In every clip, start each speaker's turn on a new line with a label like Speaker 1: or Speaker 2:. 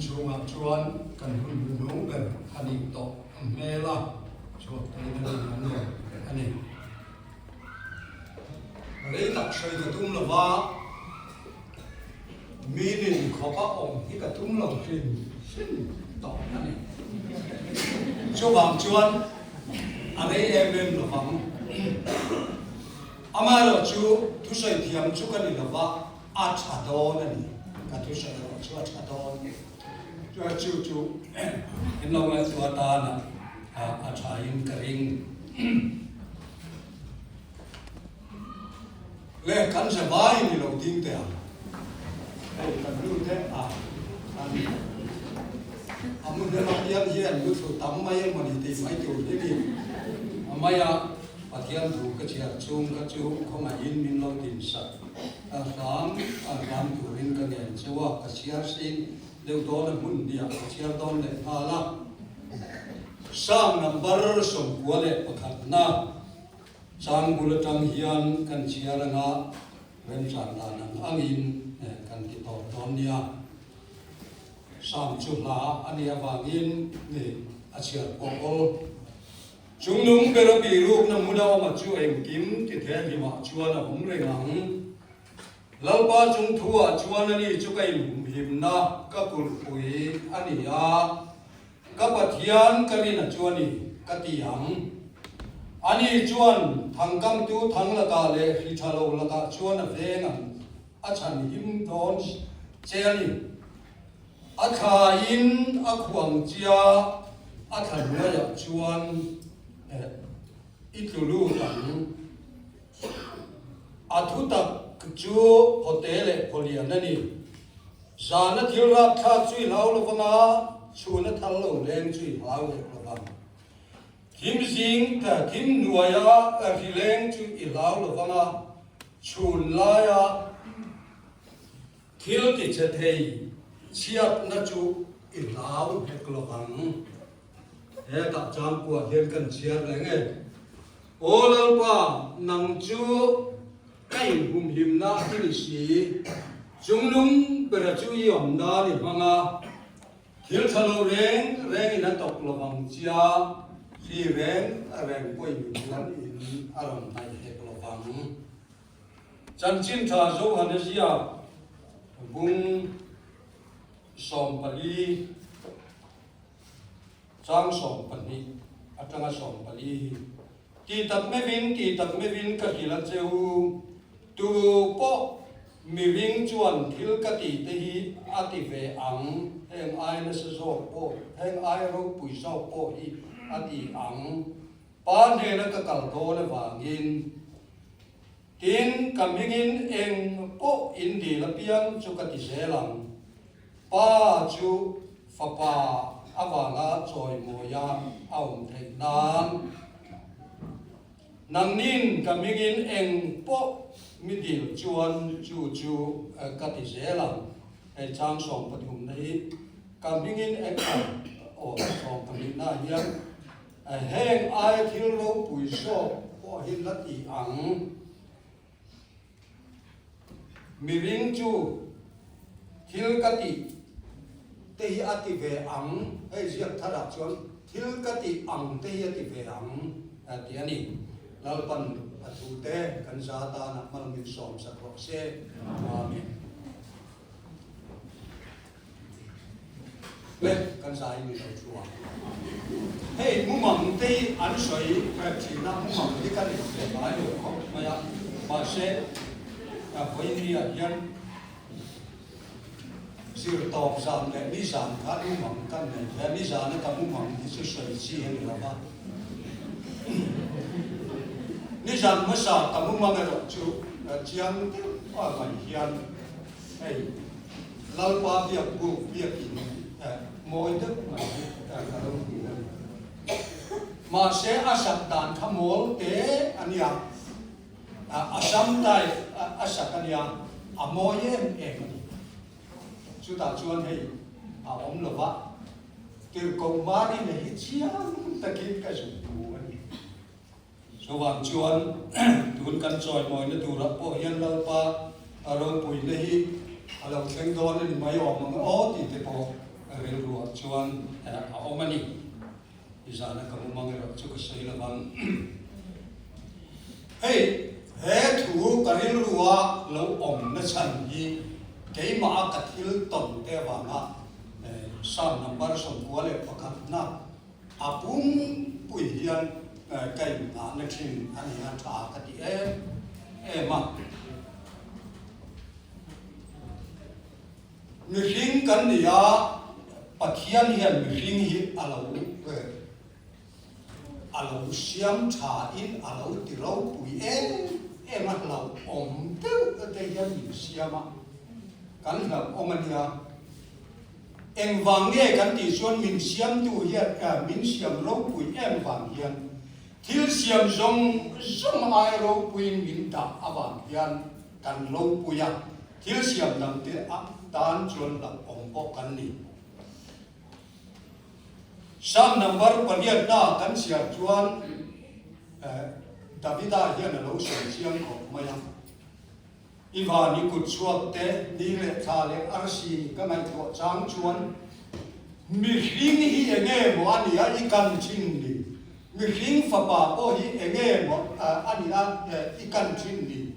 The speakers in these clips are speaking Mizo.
Speaker 1: chhungah chuan kan hun hnuhnung ber a nih tawh hmel a, chhuak theiin a rin awm lo a ni. Rei tak sawi ka tum lo va, mi nin khawpa awm hi ka tum lo hrim hrim tawh a ni. Chuvang chuan a rei em em lo vang. Amaherawhchu thusawi thiam chu ka ni lo va, a tha dawn a ni. Ka thusawi erawh chu a tha dawn. Chu chu in lo ngaihtuah atan a thain ka ring. Le kan hre vai ni lo ding teh ang. Hei kan nu te a an a mu hnem apiang hian lu thlu tam mai emaw ni tih mai tur hi ni. A maia Pathian thu ka chhiar chhung kha chu khawngaihin min lo din sak. A hram a hram turin ka ngen cheu a, ka chhiar sin deuh dawn a hmun hniah ka chhiar dawn leh nghal a. Psalm number 91 na chang bul atang hian kan chhiar anga remchan dan ang angin kan ti tawp dawn nia. Psalm chu hla a nih avangin a chhiar pawh awl. Chungnung bera birukna hmuna awma chu engkim ti thehlimah chuan a awm reng ang. Lalpa chung thuah chuan ani chu ka inhumhimna ka kulhpui a ni a, ka Pathian ka rin a chu a ni, ka ti ang. Ani chuan thangkamtu thang lakah leh hri tha lo lakah chuan a veng ang, a chhan him dawn che a ni. A thlaiin a khuang chia a thla hnuaiah chuan i tlu lut ang. A thu tak chu phawte leh phawlian a ni. Zana thil rapthlak chu i hlau lo vang a, chhuna thal lo leng chu i hlau leh lo vang. Thim zing thim hnuaia hri leng chu i hlau lo vang a, chhun laia thil tichhe thei chhiatna chu i hlau hek lo vang. Hetah changkua hian kan chhiar reng e. Aw Lalpa, nang chu ka inhumhimna i ni si. Chunglung bera chu i awm nan i hmang a, thil tha lo reng rengin a tawk lo vang chia, hri reng reng pawhin chuan in a rawn hnaih hek lo vang. Chanchin tha Johana ziak bung 14. Chang 12 atanga 14 hi ti tak meuhin ti tak meuhin ka hrilh a che u, tu pawh miring chuan thil ka tih te hi a ti ve ang, heng ai nasa zawk pawh, heng ai ropui zawk pawh hi a ti ang, Pa hnena ka kal dawn avangin. Tin, ka hmingin eng pawh in dil apiang chu ka ti zel ang. Pa chu Fapa avanga chawimawia a awm theih nan. Nangnin ka hmingin eng pawh mi dil chuan chu chu ka ti zel ang. Hei chang 13 na hi ka hmingin eng aw 12 na hian Heng aia thil ropui zawk pawh hi la ti ang. Miring chu thil ka tih te hi a ti ve ang, hei ziak tharah chuan thil ka tih ang te hi a ti ve ang tih a ni. Lalpan a thute kan za tanah hmang min sawmsak rawh se. Amen. Le kan zai ni lo thu a. Hei mumang te hi an sawi rep thin a, mumang hi kan inhre ngai lo khawp mai a, mahse vawiin ah hian zirtawp zan leh nizan khan mumang kan nei ve a, nizana ka mumang hi chu sawi chi a ni lo va. Nizan hmasa ka mumang erawh chu chiang deuh mai hian Hei Lalpa biak buk biakin mawi deuh mai hi ka lo hmu a ni. Mahse a sak dan kha mawl te a nia, a sam type a sak a nia, a mawi em em a ni. Chutah chuan hei a awm lo va, Tirhkoh Marina hi chiang takin ka zuk hmu a ni. Chuvang chuan tun kan chawimawina turah pawh hian Lalpa a ropuina hi a lo thleng dawn a ni mai awm ang aw tih te pawh rilruah chuan a awm a ni. Nizana ka mumang erawh chu ka sawi lo vang. Hei, he thu ka rilrua lo awm na chhan hi keimah a ka thil tawn te avanga Psalm number 91 na a pumpui hian ka innghahna thin a ni a, tha ka ti em em a. Mihring kan ni a, Pathian hian mihring hi a lo a lo siam tha in a lo ti ropui em em a, hlauhawm deuh te hian min siam a, kan hlauhawm a nia. Engvang nge kan tih chuan min siamtu hian min siam ropui em vang hian thil siam zawng zawng ai ropuiin min dah avang hian kan ropui a, thil siam dangte tan chuan hlauhawm pawh kan ni. Psalm number pariatna kan chhiar chuan Davida hian a lo sawi chiang khawp mai a, I van i kut chhuak te, ni leh thla leh arsi ka ngaihtuah chang chuan mihring hi enge maw a nia i kan thin ni, mihring fapa pawh hi enge maw a nia i kan thin ni.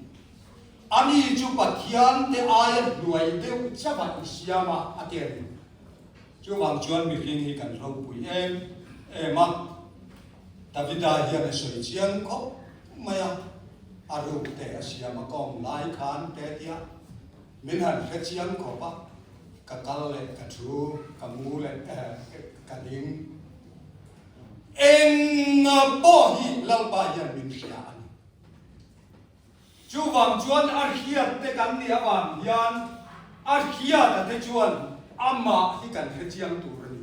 Speaker 1: Ani chu Pathian te aia hnuai deuh chauh a i siam a, a ti a ni. Chuvang chuan mihring hi kan ropui em em a, Davida hian a sawi chiang khawp mai a, a ruk te a siam a kawm lai khan te tia min han hre chiang khawp a, ka kal leh ka thu, ka mu leh ka ding. Enga pawh hi Lalpa hian min hria a ni. Chuvang chuan a hriat te kan nih avang hian a hriata te chuan amah hi kan hre chiang tur a ni.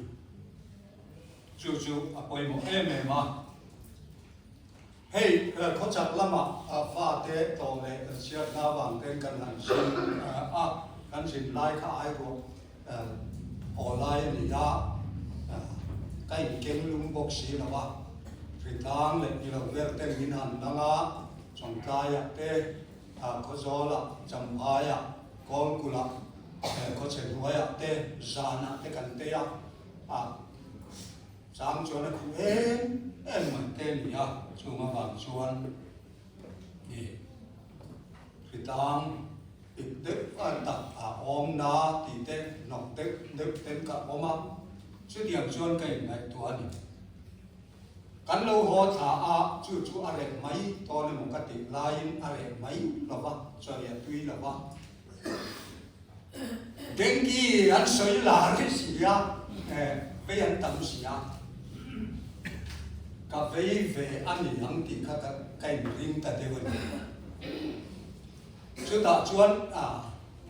Speaker 1: Chu chu a pawimawh em em a. Hei khawchak lamah fate tawh leh kan chhiat hna avang ten kan han zin a, kan zin lai kha ai ruah aw lai a ni a, ka inkeng lum bawk si lo a, hritlang leh ni lo vel ten min han dang a, Chawngtlaiah te, Khawzawlah, Champhaiah, Kawlkulah, Khawchhe hnuaiah te, Zanah te kan tei a, a chang chuan a khuh em em mai te a ni a, chung avang chuan hritlang pik deuh tak a awm na tih te hnawk deuh deuh ten ka awm a, chutiang chuan ka inngaihtuah a ni. Kan lo haw thla a, chu chu a reh mai dawn emaw ka tih laiin a reh mai lo va, chawi a tui lo va. Dengue an sawi lar hi si a, vei an tam si a, ka vei ve a ni ang tih kha ka inring ta deuh a ni. Chutah chuan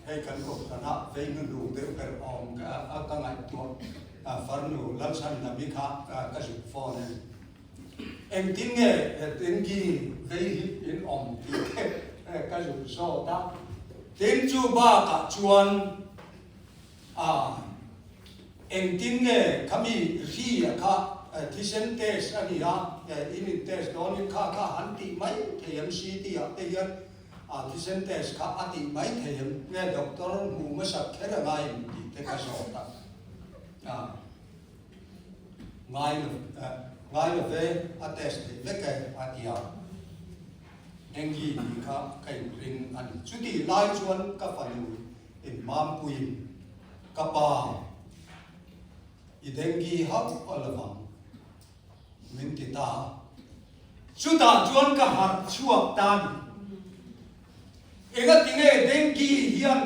Speaker 1: hei kan kohhranah vei hnuhnung deuh ber awm ka ngaihtuah farnu Lalchhandami kha ka zuk phone a ni. Engtin nge dengue vei hi in awm tih te ka zuk zawt a. Tin chu bakah chuan engtin nge khami ri a kha thisen test a ni a, in in test dawnin kha kha han tih mai thei em CT ah te hian A thisen test kha a tih mai thei em? Nge doctor hmuh hmasak kher a ngai em tih te ka zawt a. A ngai lo ngai lo ve, a test theih vek e a ti a. Dengue tih kha ka inring a ni. Chutih lai chuan ka fanu in mampuiin ka pa i dengue hauh a lo vang. Min ti ta. Chutah chuan ka harh chhuak ta ni. Enga tinge dengue hian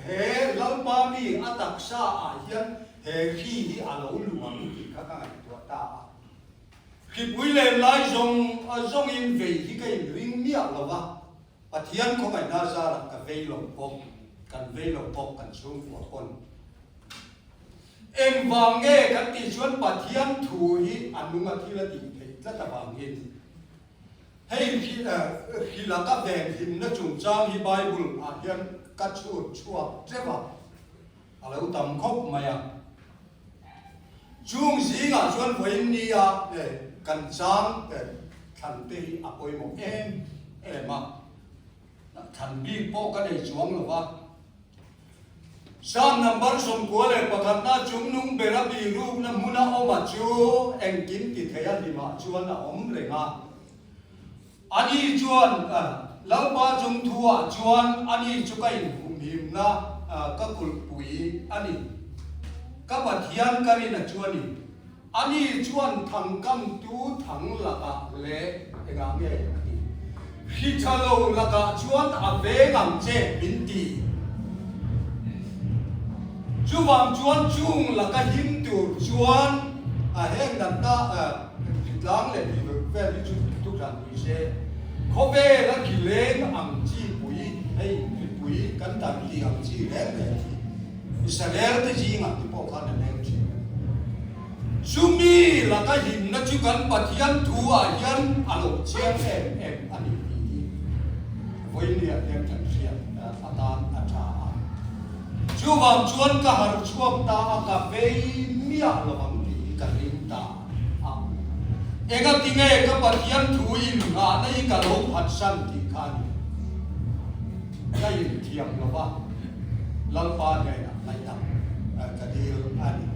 Speaker 1: he Lalpa mi a taksa ah hian he hri hi a lo luang tih kha ka ngaihtuah ta a. Hripui len lai zawng zawngin vei hi ka inring miah lo va, Pathian khawngaihna zarah ka vei lo bawk, kan vei lo bawk kan chhungkua pawn. Engvang nge kan tih chuan Pathian thu hi a nung a thil a tih theih tlat avangin hei hrilh a ka venhimna chungchang hi Bible ah hian ka chhut chhuak teuh a, a lo tam khawp mai a. Chung zingah chuan vawiin nia kan chang thlan te hi a pawimawh em em a, thlan bik pawh ka nei chuang lo va. Psalm number 91 na chungnung bera bihrukna hmuna awma chu engkim ti thei a hlimah chuan a awm reng a. Ani chuan, Lalpa chung thuah chuan ani chu ka inhumhimna ka kulhpui a ni. Ka Pathian ka rin a chu a ni. Ani chuan thangkamtu thang lakah leh engah nge a ti? Hri tha lo lakah chuan a veng ang che min ti. Chuvang chuan chung laka him tur chuan a heng natna tlang leh tih vel hi chu thuthlan ni se. Khawvel a khileng ang chi pui hei mipui kan dan tih ang chi reng reng hi Israel te zingah te pawh khan a leng thin a ni. Chumi laka himna chu kan Pathian thu ah hian a lo chiang em em a ni tih hi vawinia hian kan hriat atan a tha a. Chuvang chuan ka harh chhuak ta a, ka vei miah lo ang tih hi ka ring ta a. Engatinge ka Pathian thu inghahna hi ka lo phatsan tih kha a ni. Ka inthiam lo va, Lalpa hnenah ngaihdam ka dil a ni.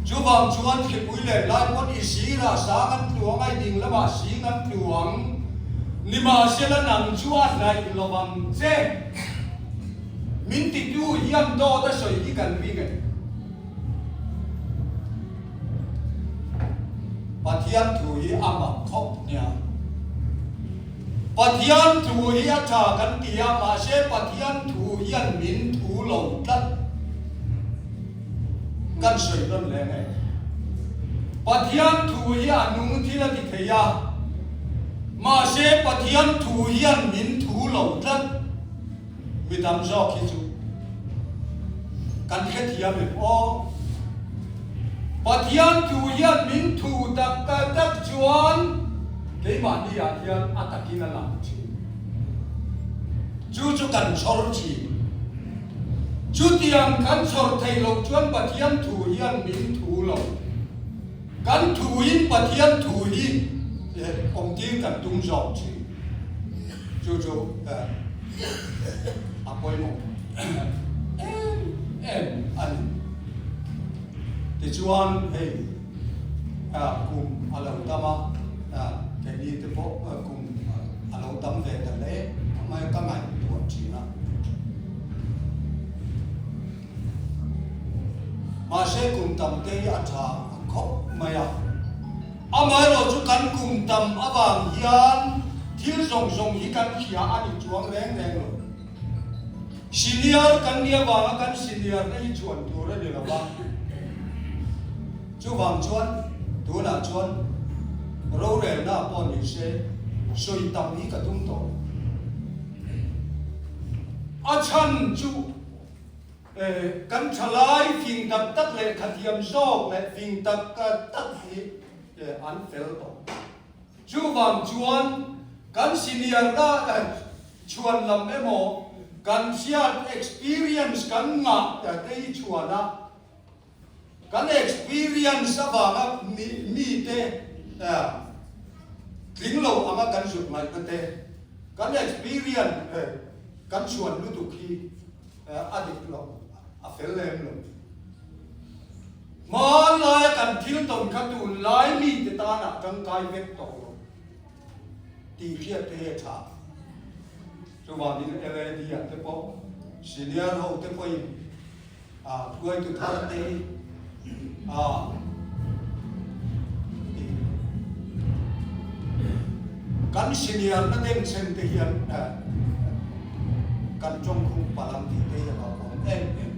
Speaker 1: Chuvang chuan thlipui leh lai pawn i sirah sang an tluang a, i ding lamah sing an tluang. Nimahsela nang chu a hnaih lo ang che. Min titu hian dawt a sawi hi kan ring e. Pathian thu hi a mak khawp nia. Pathian thu hi a tha kan ti a, mahse Pathian thu hian min thu lo tlat. Kan sawi dawn hle nge. Pathian thu hi a nung thil a ti thei a, mahse Pathian thu hian min thu lo tlat. Mi tam zawk hi chu kan hrethiam em aw. Pathian thu hian min thu tak tak chuan keimahni ah hian a takin a lang thin. Chu chu kan chhawr thin. Chutiang kan chhawr theih loh chuan Pathian thu hian min thu lo. Kan thuin Pathian thu hi awmtir kan tum zawk thin. Chu chu a pawimawh em em a ni. Tichuan hei kum a lo tam a, keini te pawh kum a lo tam ve ta hle mai ka ngaihtuah thin a. Mahse kum tam te hi a tha khawp mai a. Amaherawh chu kan kum tam avang hian thil zawng zawng hi kan hria a ni chuang reng reng lo. Senior kan nih avanga kan senior na hi chuan tur a ni lo va. Chuvang chuan tunah chuan rorelna pawh ni se sawi tam hi ka tum tawh lo. A chhan chu. Kan thalai fing tak tak leh khathiam zawk leh fing tak tak hi an fel tawh. Chuvang chuan kan senior na chhuan lam emaw kan hriat experience kan ngah te hi chhuan a, kan experience avanga mite tling lo anga kan zut ngaihna te, kan experience kan chhuan lutuk hi A dik lo, a fel lem lo. Hmanlaia kan thil tawn kha tunlai mite tanah tangkai vek tawh lo tih hriat te hi a tha. Chuvangin LAD ah te pawh senior ho te pawhin hruaitu thar te hi Kan senior na denchhen te hian kan tawngkhum palh ang tih te hi a lo awm em em.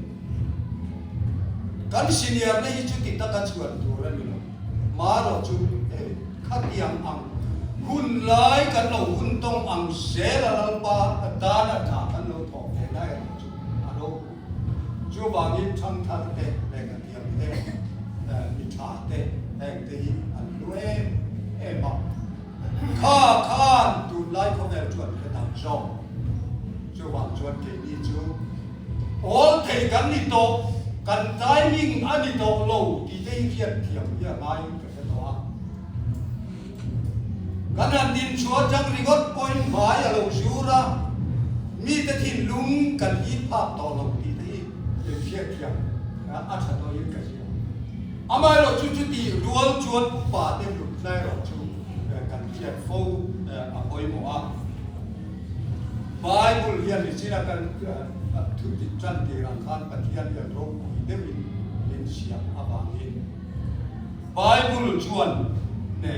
Speaker 1: Kan senior na hi chuti taka chhuan tur a ni lo. Marawh chu khatiang ang hun lai kan lo hun tawng ang zel a Lalpa tan a tha kan lo thawh ve na erawh chu a ropui. Chuvangin thangthar te leh kathiam te, mi tha te heng te hi an hlu em em a. Kha khan tunlai khawvel chu an hre dang zawk. Chuvang chuan keini chu awl thei kan ni tawh, kan timing a ni tawh lo tih te hi hriat thiam hi a ngaiin ka hre tawh a. Kan han din chhuah atang ringawt pawhin hmai a lo zur a. Mite thinlung kan hip phak tawh lo tih te hi hriatthiam a tha tawhin ka hria. Amaherawhchu chuti rual chuan upa te hlutna erawh chu kan hriat fo a pawimawh a. Bible hian nichina kan thu dik tan tir ang khan Pathian hian ropui deuhin min siam avangin Bible chuan ne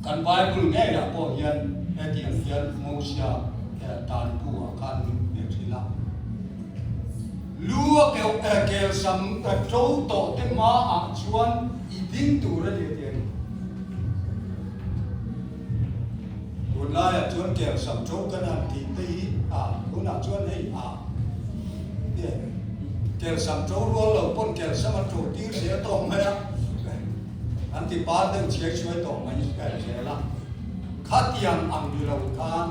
Speaker 1: kan Bible ngeiah pawh hian hetiang hian Mosia tanpu ah khan min hne thin a. Lu a keuh kel sam to tawh te hma ah chuan i ding tur a ni a ti a ni. Tunlaiah chuan kel sam to kan han tih te hi a hunah chuan hei a kel sam to rual lo pawn kel sam an to tir zel tawh mai a, an ti par deuh chhiai chhuai tawh mai zel a. Khatiang ang ni lo khan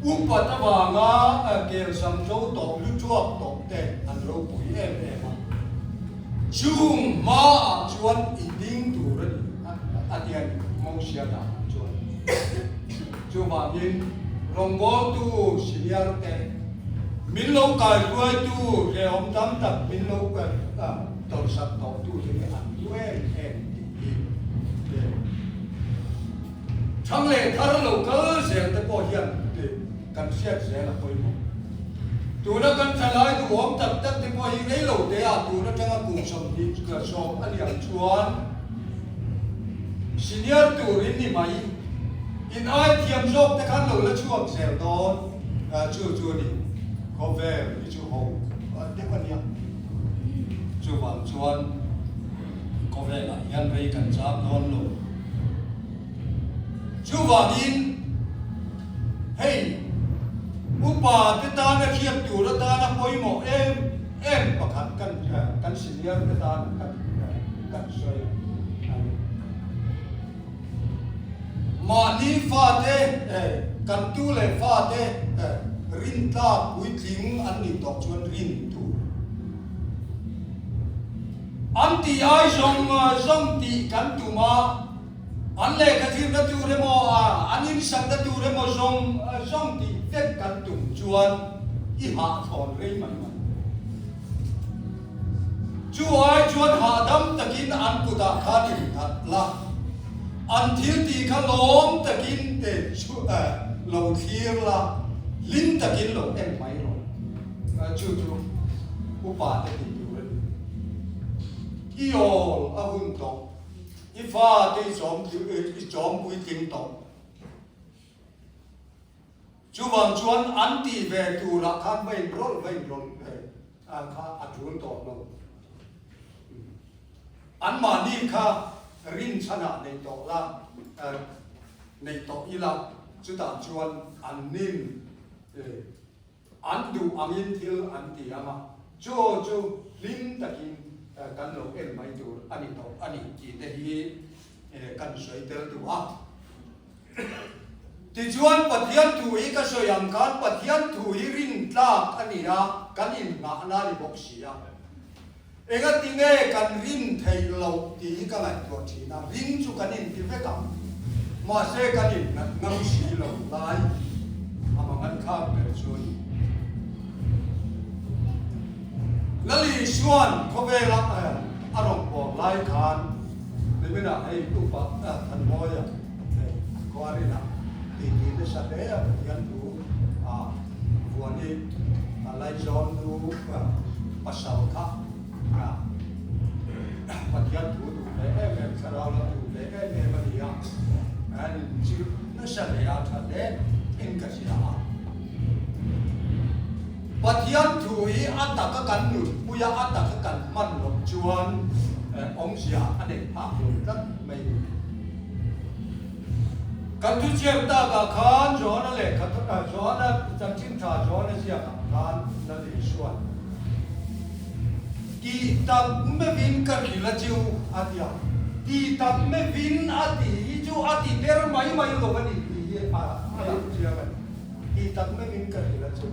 Speaker 1: upat avanga kel sam to tawh lu tuak tawh te an ropui em em a. Chung hmaah chuan i ding tur a ni a ti a ni, Mosia danah chuan. Chuvangin rawngbawltu senior te, min lo kaihruaitu hrehawm tam tak min lo tawrhsak tawhtu te hi an hlu em em tih hi Thang leh thar lo kal zel te pawh hian kan hriat zel a pawimawh. Tuna kan thalai duhawm tak tak te pawh hi rei lo te ah tun atanga kum 20 a liam chuan senior turin ni mai in ai thiam zawk te khan lo la chhuak zel dawn chu chu a ni. Khawvel hi chu ho deuh a nia. Chuvang chuan khawvelah hian rei kan cham dawn lo. Chuvangin hei upa te tana hriat tur atana pawimawh em em pakhat kan kan senior te tana kan kan sawi a ni. Mahni fate kan tu leh fate rintlak puitling an nih tawh chuan rin tur. An tih ai zawng zawng tih kan tum a, an lehkha zirna tur emaw, an insakna tur emaw zawng zawng tih vek kan tum chuan i hahthlawn rei mai mai. Chu ai chuan hahdam takin an kutah khan innghat la, an thil tih kha lawm takin te lo thlir la, hlim takin lo en mai rawh. Chu chu upa te tih tur a ni. I awl a hun tawh, i fa te i chawm i chawm puitling tawh. Chuvang chuan an tih ve turah khan va inrawlh va inrawlh ve kha a tul tawh lo. Anmahni kha rinchhanah nei tawh la, nei tawh ila, chutah chuan an nin An duh angin thil an ti ang a, chu chu hlim takin kan lo en mai tur a ni tawh a ni tih te hi kan sawi tel duh a. Tichuan Pathian thu hi ka sawi ang khan Pathian thu hi rintlak a ni a, kan inngahna a ni bawk si a. Engati nge kan rin theih loh tih hi ka ngaihtuah thin a, ring chu kan inti vek ang, mahse kan innat ngam si lo lai a mangan khak ber chu a ni. Lal Isua'n khawvela a rawn bawr lai khan niminah hei upa Thanmawia hei Khuarinah titi nasa hle a Pathian thu a vuani a laizawn nu pasal kha Pathian thu duh ve em em, thlarau lam duh ve em em a ni a, an inchilh nasa hle a, tha hle in ka hria a. Pathian thu hi a taka kan nunpui a, a taka kan hman loh chuan awmzia a nei phak lo tlat mai a ni. Kan thuchhiat takah khan Johana lehkha Johana chanchin tha Johana ziakah khan Lal Isua'n Tih tak meuhin ka hrilh a chiu a ti a, tih tak meuhin a tih hi chu a ti der mai mai lo a ni tih hi a lang chiang a ni. Tih tak meuhin ka hrilh a chiu.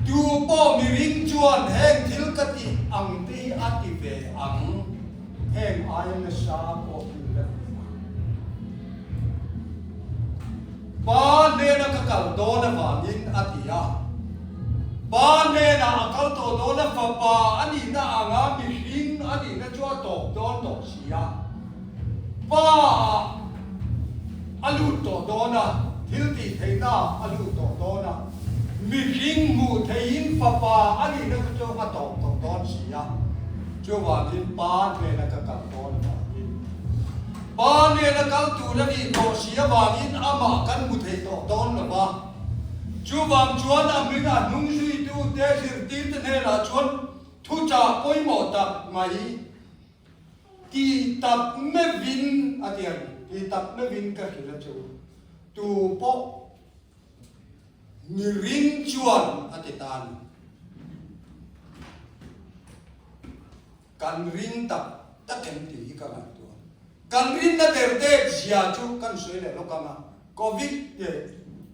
Speaker 1: Tu pawh miring chuan heng thil ka tih ang te hi a ti ve ang. Heng aia nasa pawh hi ka ti a. Pa hnena ka kal dawn avangin a ti a. Pa hnenah a kal tawh dawn a, fapa a nihna anga mihring a nihna chu a tawp dawn tawh si a. Pa ah a lut tawh dawn a, thil tih theihna ah a lut tawh dawn a, mihring hmuh theihin fapa a nihna chu chu a tawp tawh dawn si a. Chuvangin Pa hnena ka kal dawn avangin. Pa hnena kal tur a nih tawh si avangin amah kan hmu thei tawh dawn lo va. Chuvang chuan a hming a hnung zuitute zirtirte hnenah chuan thuchah pawimawh tak mai ti tak meuhin a ti a ni. Ti tak meuhin ka hrilh a chu. Tu pawh miring chuan a ti ta a ni. Kan ring tak tak em tih hi ka ngaihtuah. Kan rinna der dek zia chu kan sawi leh lawk ang a, Covid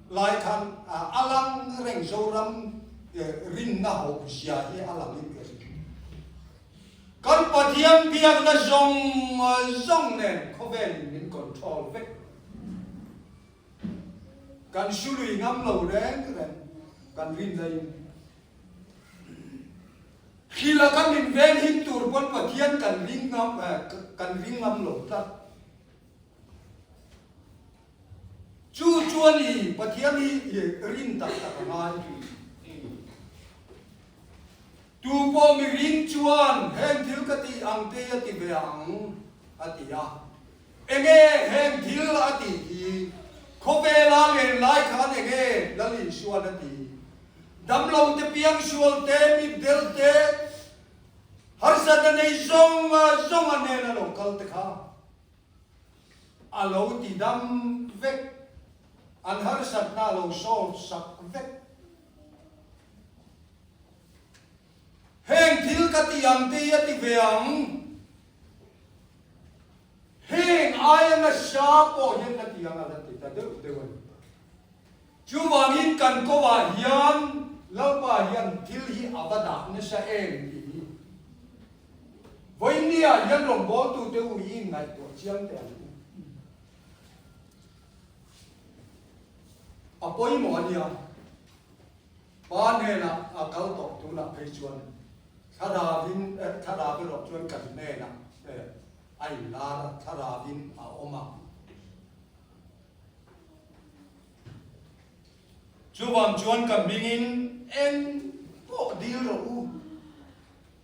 Speaker 1: lai khan a lang reng Zoram rinna hawp zia hi a lang in ka ring. Kan Pathian biakna zawng zawng nen khawvel in min control vek. Kan sului ngam lo reng reng kan rinna in. Thila kan inven him tur pawn Pathian kan ring ngam kan ring ngam lo tlat. Chu chuan i Pathian hi i rin tak tak a ngai. Tu pawh mi ring chuan heng thil ka tih ang te hi a ti ve ang a ti a. Enge heng thil a tih hi? Khawvela len lai khan enge Lal Isuan a ti? Damlo te piangsual te, mitdel te, harsatna nei zawng zawng a nen a lo kal te kha a lo ti dam vek, an harsatna a lo solve sak vek. Heng thil ka ti ang te hi a ti ve ang. Heng aia nasa pawh hian la ti ang a la ti ta deuh deuh a ni. Chuvangin kan kawah hian Lalpa hian thil hi a va dah nasa em tih hi vawinia hian rawngbawltute u hi inngaihtuah chiang teh ang u. A pawimawh a nia. Pa hnenah a kal tawh tunah phei chuan thlarauin thlarau erawh chuan kan hnenah a inlar a, thlarauin a awm a. Chuvang chuan ka hmingin eng pawh dil rawh u,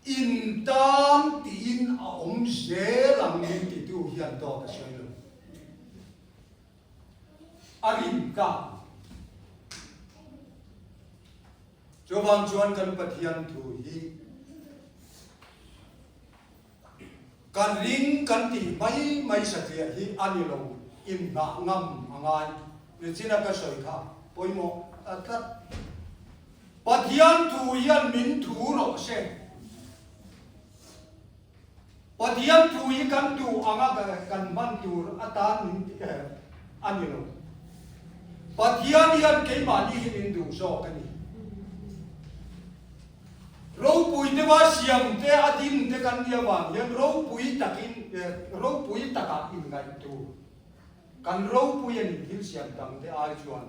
Speaker 1: in tan tiin a awm zel ang min titu hian dawt a sawi lo. A rin ka. Chuvang chuan kan Pathian thu hi kan ring kan tih mai mai satliah hi a ni lo, inhnah ngam a ngai. Nichina ka sawi kha pawimawh ta tlat. Pathian thu hian min thu rawh se. Pathian thu hi kan duh anga kan hman tur atan min ti a ni lo. Pathian hian keimahni hi min duh zawk a ni. Ropui deuha siam te a din te kan nih avang hian ropui takin ropui takah inngaih tur kan ropui a ni thil siam dang te ai chuan.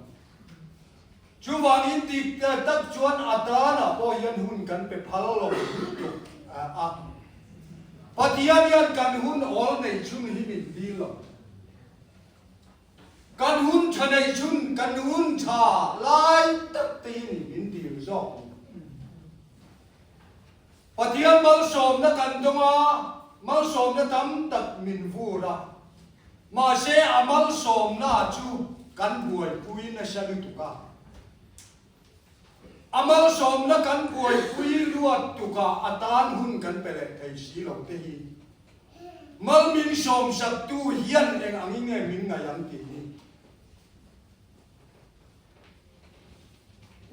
Speaker 1: Chuvangin dik tak chuan a tanah pawh hian hun kan pe phal lo lutuk a. Pathian hian kan hun awl nei chhun hi min dil lo. Kan hun tha nei chhun, kan hun tha lai tak te hi ni min dil zawk ni. Pathian malsawmna kan dawng a, malsawmna tam tak min vur a. Mahse a malsawmna chu kan buaipui nasa lutuk a. A malsawmna kan buaipui luat tukah a tan hun kan pe leh thei si lo te hi mal min sawmsaktu hian eng angin nge min ngaih ang tih hi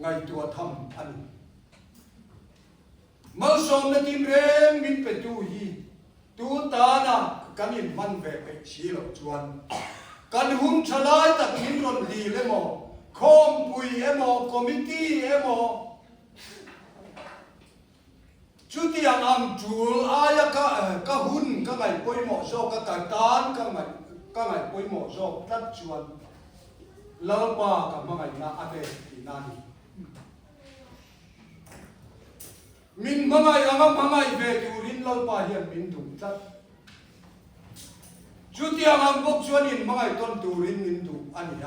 Speaker 1: ngaihtuah tham a ni. Malsawmna tinreng min petu hi tu tana kan inhman ve peih si loh chuan kan hun tha lai tak min rawn dil emaw, khawmpui emaw, committee emaw, chutiang ang tul aia ka ka hun ka ngaih pawimawh zawk a, ka tan ka ngaih ka ngaih pawimawh zawk tlat chuan. Lalpa ka hmangaihna a pek tihna a ni. Min hmangaih anga hmangaih ve turin Lalpa hian min duh tlat. Chutiang ang bawk chuan inhmangaih tawn turin min duh a ni a.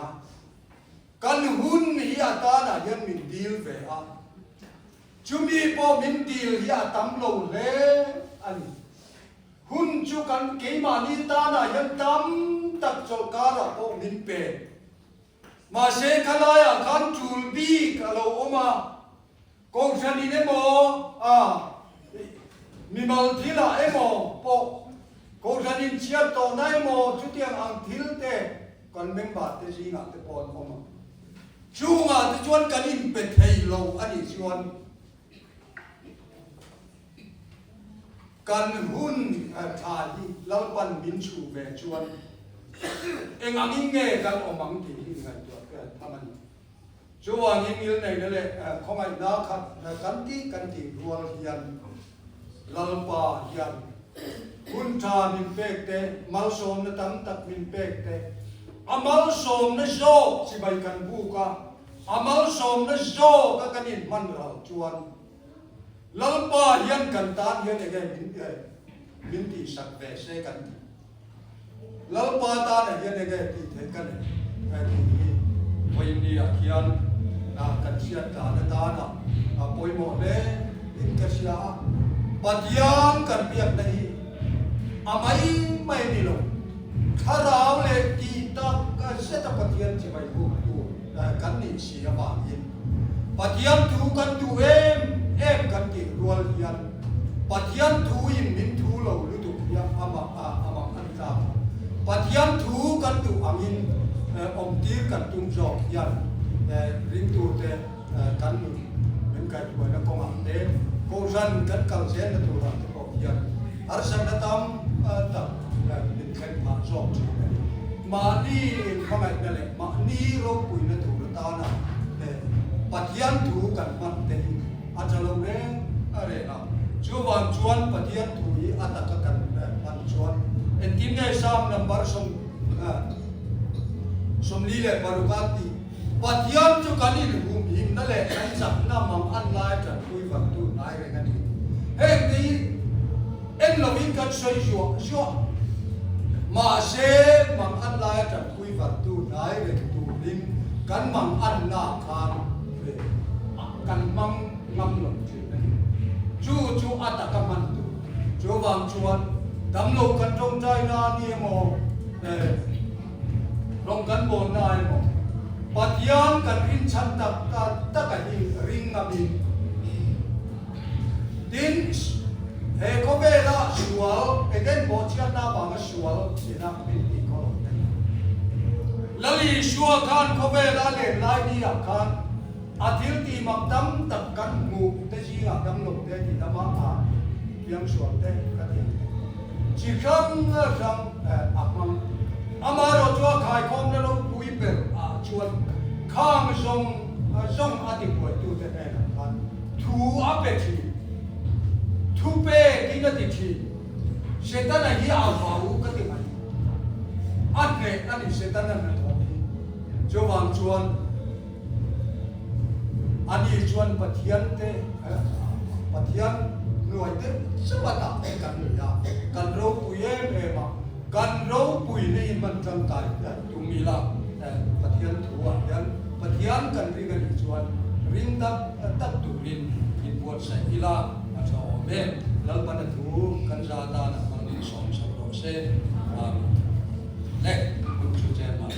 Speaker 1: Kan hun hi a tanah hian min dil ve a. Chumi pawh min dil hi a tam lo hle a ni. Hun chu kan keimahni tanah hian tam tak chawlhkarah pawh min pe. Mahse khalaiah khan tul bik a lo awm a, kohhran in emaw a mimal thilah emaw pawh kohhran in chhiat tawhna emaw chutiang ang thil te kan member te zingah te pawh an awm a. Chungah te chuan kan inpe thei lo a nih chuan Kan hun tha hi Lalpan min chhuh ve chuan eng angin nge kan awm ang tih hi ngaihtuah te an tham a ni. Chuvangin ngilneihna leh khawngaihna khat kan tih kan tih rual hian Lalpa hian hun tha min pek te, malsawmna tam tak min pek te, a malsawmna zawk chibai kan buk a, a malsawmna zawka kan inhman ral chuan Lalpa hian kan tan hian enge min min tihsak ve se kan ti. Lalpa tanah hian enge tih theih ka nei tih hi vawiin ah khian kan hriat dan atana pawimawh hle in ka hria a. Pathian kan biakna hi a mai mai ni lo, thlarau leh tih tak zeta Pathian chibai buktu kan nih si avangin Pathian thu kan duh em em kan tih rual hian Pathian thu in min thu lo lutuk hian amah a amah an tlak a. Pathian thu kan duh angin awmtir kan tum zawk hian ringtute kan nun min kaihhruaina kawngah te Kohhran kan kal zelna turah te pawh hian harsatna tam tak min thleng phah zawk thin a ni. Mahni inhmangaihna leh mahni ropuina tur atana Pathian thu kan hman te hi a tha lo reng reng a. Chuvang chuan Pathian thu hi a taka kan hman chuan engtin nge Psalm number 46 a tih? Pathian chu kan inhumhimna leh kan chakna mang an lai tanpui vantu hnai reng a ni. Heng te hi en lovin kan sawi zuah zuah. Mahse, mang an laia tanpui vantu hnai reng turin kan mang anna khan kan hmang ngam lo thin a ni. Chu chu a taka hman tur. Chuvang chuan damlo kan tawngtai na a ni emaw, Rawng kan bawn na emaw, Pathian kan rinchhan tak tak a hi ring ngamin. Tin, he khawvela sual, Eden bawhchhiatna avanga sual tina min tih khaw lo te. Lal Isua khan khawvela len lai ni ah khan a thil tih mak tam tak kan hmuh te zingah damlo te ti dama a piangsual te ka ti ang te. Chi hrang hrang a hmang. Amaherawh chu a khaikhawmna ropui ber ah chuan khang zawng zawng a ti buaitute hnenah khan thu a pe thin. Thu pekin a ti thin. Setana hi a vau ka ti mai. A hneh a ni Setana hnathawh hi. Chuvang chuan Ani chuan Pathian te Pathian hnuai deuh chauh a dah te kan ni a, kan ropui em em a, kan ropui na in hman tangkai tum ila Pathian thu ah hian Pathian kan ring a nih chuan ring tak tak turin in buatsaih ila a tha awm e. Lalpana thu kan za tan a hmang in sawm chho rawh se. Amen. Le, hun chu chen mah.